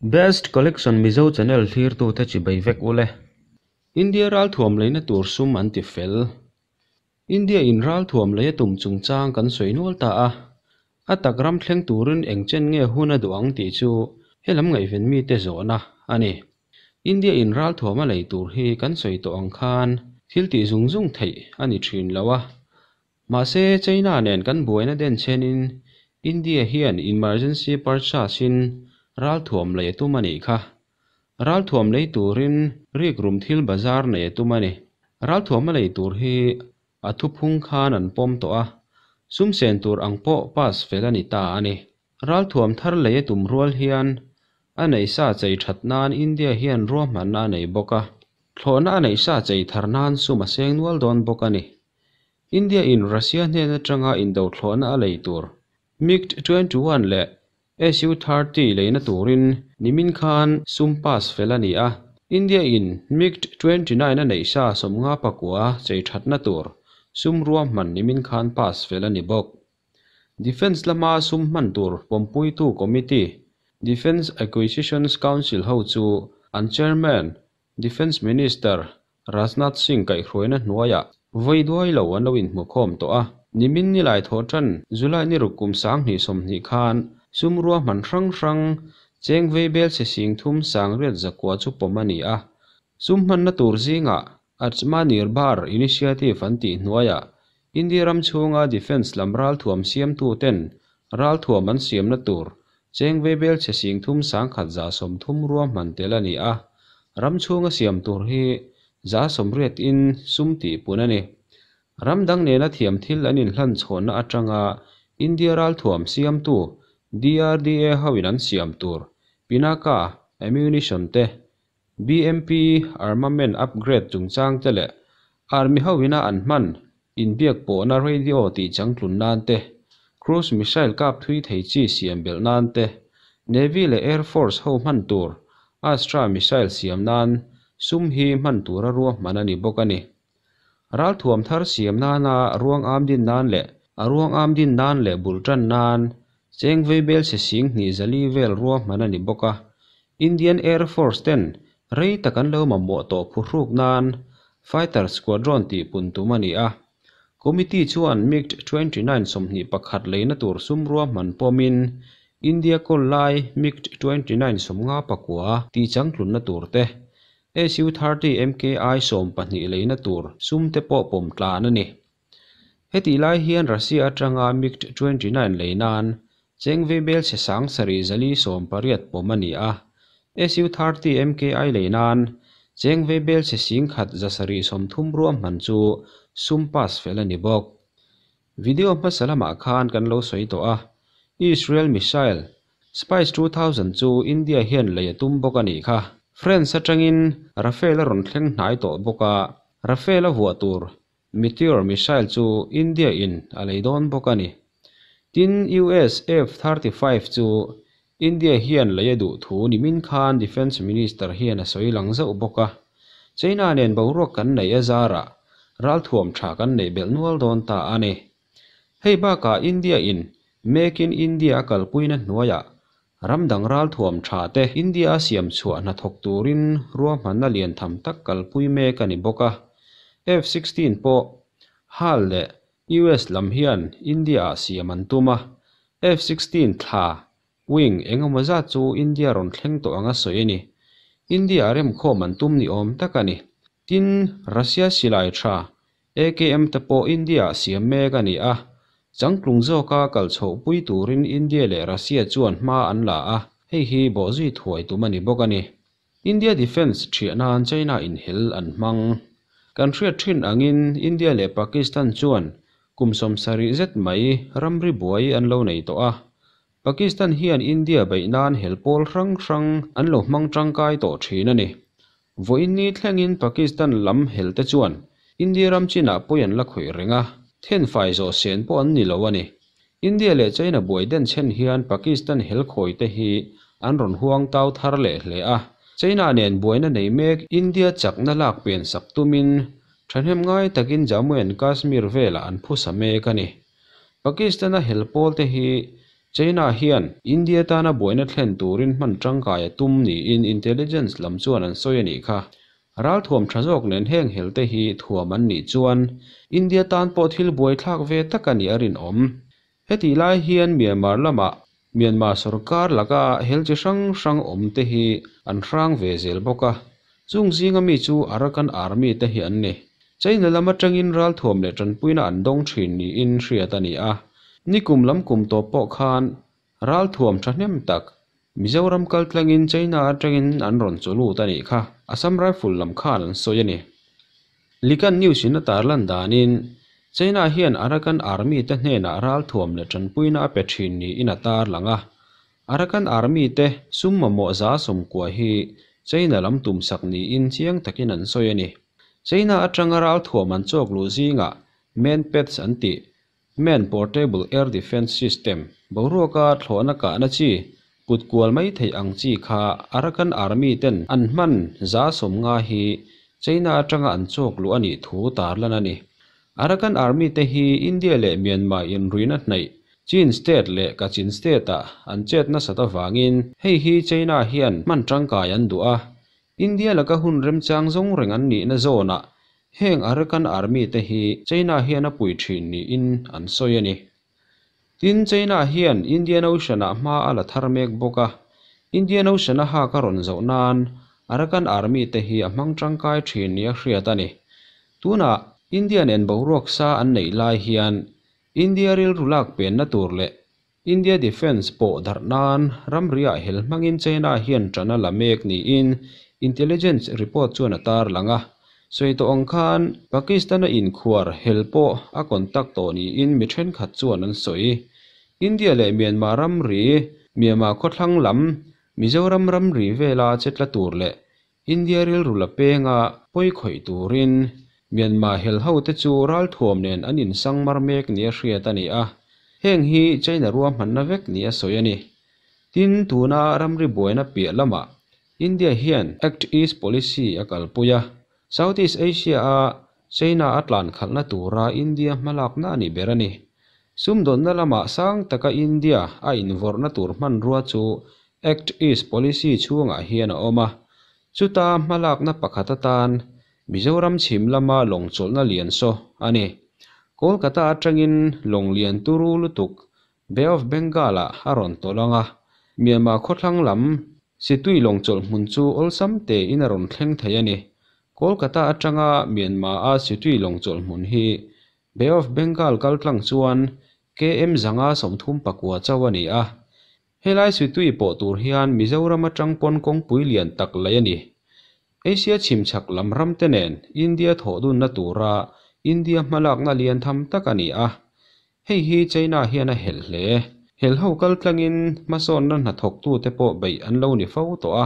Best Collection Mizo channel thlirtute chibai vek ule. India ralthuam leina tur sum an ti fel. India in ralthuam lei a tum chungchang kan sawi nual ta a. A tak ram thleng turin eng chen nge hun a duh ang tih chu helam ngaihven mite zawhna a ni. India in ralthuam a lei tur hi kan sawi tawh ang khan thil tih zung zung theih a ni thin lo a. Mahse China nen kan buaina den chenin India hian emergency purchase in ralthuam lei a tum a nih kha. Ralthuam lei turin rikrum thil bazar nei a tum a ni. Ralthuam a lei tur hi a thuphung khan an pawm tawh a, sum sen tur ang pawh pass fel a ni ta a ni. Ralthuam thar lei a tum rual hian a neih sa chei that nan India hian ruahmanna a nei bawk a, thlawhna a neih sa chei thar nan sum a seng nual dawn bawk a ni. India in Russia hnen atanga indo thlawhna a lei tur MiG 21 leh Su-30 leina turin nimin khan sum pass fel a ni a. India in MiG 29 a neih sa 59 chei thatna tur sum ruahman nimin khan pass fel a ni bawk. Defence lama sum hman tur pawmpuitu committee, Defence Acquisitions Council ho chu an chairman, Defence Minister Rajnath Singh kaihhruaina hnuaiah vawi duai lo an lo inhmukhawm tawh a. Nimin nilai thawhtan July ni ruk kum 2020 khan sum ruahman hrang hrang cheng vei bel chhe 38 zakua chu pawm a ni a. Sum hmanna tur zingah Atmanirbhar Initiative an tih hnuaiah India ram chhunga Defence lam ralthuam siamtu ten ralthuam an siamna tur cheng vei bel chhe 3130 ruahman tel a ni a. Ram chhunga siam tur hi 80% in sum tih pun a ni. Ram dang nena thiam thil an inhlan chhawnna atanga India ralthuam siamtu DRDA hoin an siam tur Pinaka ammunition te, BMP armament upgrade chungchang te leh Army hoina an hman inbiak pawhna radio tih changtlun nan te, cruise missile kap thui thei chi siam belh nan te, Navy leh Air Force ho hman tur Astra missile siam nan sum hi hman tura ruahman a ni bawk a ni. Ralthuam thar siam nana ruang am din nan leh a ruang am din nan leh bul tan nan cheng vei bel chhe 24 vel ruahman a ni bawk a. Indian Air Force ten rei tak an lo mamawh tawh phuhruk nan Fighter Squadron tih pun tum a ni a. Committee chuan MiG 29 21 leina tur sum ruahman pawmin India kawl lai MiG 29 59 tih changtlunna tur te, Su-30 MKI 12 leina tur sum te pawh pawm tlan a ni. Heti lai hian Russia atanga MiG 29 leinan cheng vei bel chhe 7480 pawm a ni a. Su-30 MKI leinan cheng vei bel chhe 1730 ruahman chu sum pass fel a ni bawk. Video hmasa lamah khan kan lo sawi tawh a. Israel missile Spice 2000 chu India hian lei a tum bawk a nih kha. France atangin Rafale a rawn thleng hnai tawh bawk a. Rafale a vuah tur Meteor missile chu India in a lei dawn bawk a ni. Tin US F-35 chu India hian lei a duh thu nimin khan Defence Minister hian a sawi lang zauh bawk a. China nen boruak kan nei a zarah ralthuam tha kan nei belh nual dawn ta a ni. Hei bakah India in Make in India a kalpuina hnuaiah ram dang ralthuam tha te India a siam chhuah hna thawk turin ruahmanna lian tham tak kalpui mek a ni bawk a. F-16 pawh HAL leh US lam hian India ah siam an tum a. F-16 thla wing engemaw zat chu India rawn thleng tawh anga sawi a ni. India a remkhawm an tum ni awm tak a ni. Tin Russia silai tha AKM te pawh India ah siam mek a ni a. Changtlung zawka kal chhohpui turin India leh Russia chuan hma an la a, hei hi bawhzui thuai tum a ni bawk a ni. India Defence thiah nan China in hel an hmang. Kan hriat thin angin India leh Pakistan chuan kum 70 zet mai ramri buai an lo nei tawh a. Pakistan hian India beih nan hel pawl hrang hrang an lo hmang tangkai tawh thin a ni. Vawiin ni thlengin Pakistan lam hel te chuan India ram chinah pawi an la khawih reng a, then fai zawh sen pawh an ni lo a ni. India leh China buai den chen hian Pakistan hel khawi te hi an rawn huang tau thar leh hle a. China nen buaina nei mek India chakna lak pen sak tumin thahnem ngai takin Jammu and Kashmir velah an phusa mek a ni. Pakistan a hel pawl te hi China hian India tana buaina thlen turin hman tangkai a tum niin intelligence lam chuan an sawi a nih kha. Ralthuam tha zawk nen heng helte hi thuam an nih chuan India tan pawh thil buaithlak ve tak a nih a rinawm. Hetih lai hian Myanmar lamah Myanmar sorkar laka hel chi hrang hrang awm te hi an hrang ve zel bawk a, chung zinga mi chu Arakan Army te hi an ni. China lam atangin ralthuam leh tanpuina an dawng thin niin hriat a ni a. Nikum lam kum tawp pawh khan ralthuam thahnem tak Mizoram kaltlangin China atangin an rawn chaw lut a nih kha, Assam Rifle lam khan an sawi a ni. Likan News in a tarlan danin China hian Arakan Army te hnenah ralthuam leh tanpuina a pe thin niin a tarlang a. Arakan Army te sum mamawh 90% hi China lam tumsak niin chiang takin an sawi a ni. China atanga ralthuam an chawk luh zingah Manpads an tih, Man Portable Air Defence System, boruaka thlawhna kahna chi, put kual mai theih ang chi kha Arakan Army ten an hman 50% hi China atanga an chawk luh a nih thu tarlan a ni. Arakan Army te hi India leh Myanmar inruina hnaih Chin State leh Kachin State ah an chet nasat avangin hei hi China hian hman tangkai an duh a. India laka hun remchang zawng reng an nihna zawnah heng Arakan Army te hi China hian a pui thin niin an sawi a ni. Tin, China hian Indian Ocean-ah hma a la thar mek bawk a, Indian Ocean a hak a rawn zoh nan Arakan Army te hi a hmang tangkai thin nia hriat a ni. Tunah India nen boruak sa an neih lai hian India rilru lak penna tur leh India Defence pawh darh nan ramriah hel hmangin China hian tan a la mek niin intelligence report chuan a tarlang a. Sawi tawh ang khan Pakistan-a inkhuar hel pawh a contact tawh niin mi thenkhat chuan an sawi. India leh Myanmar ramri, Myanmar khawthlang lam, Mizoram ramri vela che tla tur leh India rilru la penga pawi khawih turin Myanmar hel ho te chu ralthuam nen an insang mar mek nia hriat a ni a, heng hi China ruahmanna vek nia sawi a ni. Tin, tuna ramri buaina piah lamah India hian Act East Policy a kalpui a, Southeast Asia-a China a tlan khalhna tura India hmalakna a ni ber a ni. Sumdawnna lamah sang taka India a invawrhna tur hmanrua chu Act East Policy chhungah hian a awm a, chuta hmalakna pakhat atan Mizoram chhim lama lawng chawlhna lian saw a ni. Kolkata atangin lawng lian turu lutuk Bay of Bengal-ah a rawn tawlh ang a, Myanmar khawthlang lam Situi lawng chawlh hmun chu awlsam tein a rawn thleng thei a ni. Kolkata atanga Myanmar-a Situi lawng chawlh hmun hi Bay of Bengal kaltlang chuan KM 539 chauh a ni a. Helai Situi pawh tur hian Mizoram atang pawn kawngpui lian tak laih a ni. Asia chhimchhak lam ram te nen India thawh dunna tura India hmalakna lian tham tak a ni a. Hei hi China hian a helh hle. Hel ho kaltlangin hmasawnna hnathawktute pawh beih an lo ni fo tawh a.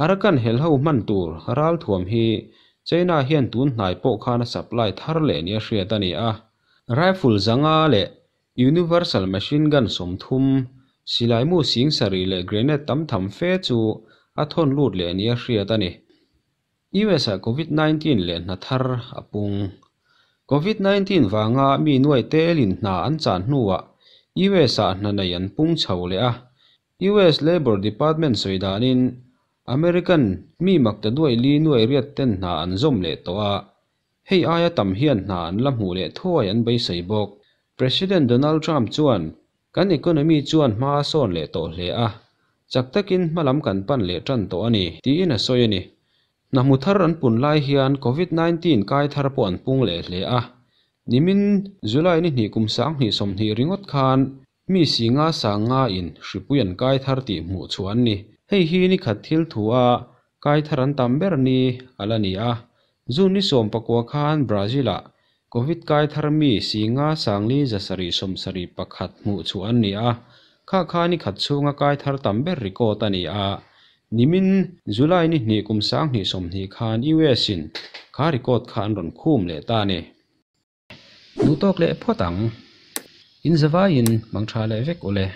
Arakan hel ho hman tur ralthuam hi China hian tun hnai pawh khan a supply thar leh nia hriat a ni a. Rifle 500 leh Universal Machine Gun 30, silaimu 7000 leh grenade tam tham fe chu a thawn lut leh nia hriat a ni. US-ah Covid-19 leh hna thar a pung. Covid-19 vanga mi nuai telin hna an chan hnuah US-ah hna nei an pung chho leh a. US Labor Department sawi danin American mi makta duai li nuai riat ten hna an zawm leh tawh a, hei aia tam hian hna an la hmuh leh thuai an beisei bawk. President Donald Trump chuan kan economy chuan hma a sawn leh tawh hle a, chak takin hmalam kan pan leh tan tawh a ni, tiin a sawi a ni. Hna hmu thar an pun lai hian Covid-19 kai thar pawh an pung leh hle a. Nimin July ni hnih kum 2020 ringawt khan mi singa sanga in hripui an kai thar tih hmuh chu an ni. Hei hi ni khat thil thu a kai thar an tam ber ni a la ni a. June ni 19 khan Brazil-ah Covid kai thar mi singa sangli 771 hmuh chu an ni a. Kha kha ni khat chhunga kai thar tam ber record a ni a. Nimin July ni hnih kum 2020 khan US in kha record kha an rawn khum leh ta ni. Duh tawk leh phawt ang. In zavaiin mangtha leh vek ule.